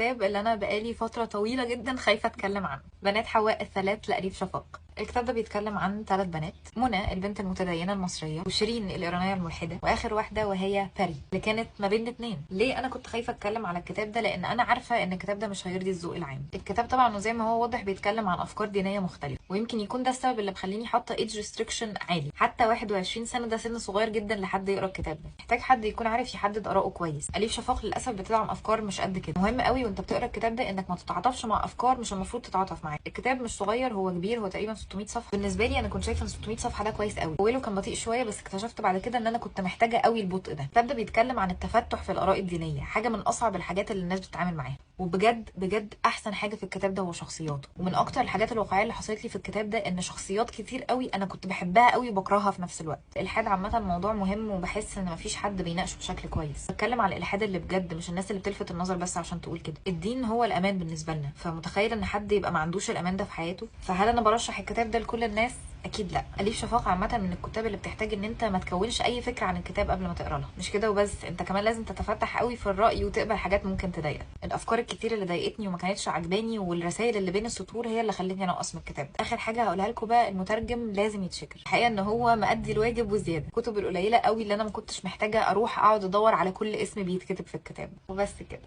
الكتاب اللي انا بقالي فترة طويلة جدا خايفة اتكلم عنه، بنات حواء الثلاث لأليف شفاق. الكتاب ده بيتكلم عن 3 بنات، منى البنت المتدينه المصرية، وشيرين الايرانية الملحده، واخر واحدة وهي باري اللي كانت ما بين الاثنين. ليه انا كنت خايفة اتكلم على الكتاب ده؟ لان انا عارفه ان الكتاب ده مش هيرضي الذوق العام. الكتاب طبعا وزي ما هو واضح بيتكلم عن افكار دينية مختلفة، ويمكن يكون ده السبب اللي مخليني حاطه age restriction عالي، حتى 21 سنة ده سن صغير جدا لحد يقرا الكتاب ده. محتاج حد يكون عارف يحدد اراءه كويس. اليف شفاق للاسف بتدعم افكار مش قد كده. مهم قوي وانت بتقرا الكتاب ده انك ما تتعاطفش مع افكار مش المفروض تتعاطف معاها. الكتاب مش صغير، هو كبير، هو تقريبا 600 صفحة. بالنسبة لي انا كنت شايفه ان 600 صفحة ده كويس قوي. اوله كان بطيء شوية، بس اكتشفت بعد كده ان انا كنت محتاجه قوي البطء ده. الكتاب ده بيتكلم عن التفتح في الاراء الدينية، حاجة من اصعب الحاجات اللي الناس بتتعامل معاها. وبجد بجد احسن حاجة في الكتاب ده هو شخصياته. ومن اكتر الحاجات الواقعية اللي حصلت لي في الكتاب ده ان شخصيات كتير قوي انا كنت بحبها قوي وبكرهها في نفس الوقت. الالحاد عامة موضوع مهم، وبحس ان مفيش حد بيناقشه بشكل كويس. بتكلم على الالحاد اللي بجد، مش الناس اللي بتلفت النظر بس عشان تقول كده. الدين هو الامان بالنسبة لنا، فمتخيل ان حد يبقى ما عندوش الامان ده في حياته؟ فهل انا برشح الكتاب ده لكل الناس؟ اكيد لا. اليف شفاق عامة من الكتاب اللي بتحتاج ان انت ما تكونش اي فكرة عن الكتاب قبل ما تقرا لها. مش كده وبس، انت كمان لازم تتفتح قوي في الراي وتقبل حاجات ممكن تضايقك. الافكار الكتير اللي ضايقتني وما كانتش عجباني والرسائل اللي بين السطور هي اللي خلتني انقص من الكتاب. اخر حاجة هقولها لكم بقى، المترجم لازم يتشكر. الحقيقة ان هو مأدي الواجب وزيادة. الكتب القليلة قوي اللي انا ما كنتش محتاجه اروح اقعد ادور على كل اسم بيتكتب في الكتاب. وبس كده.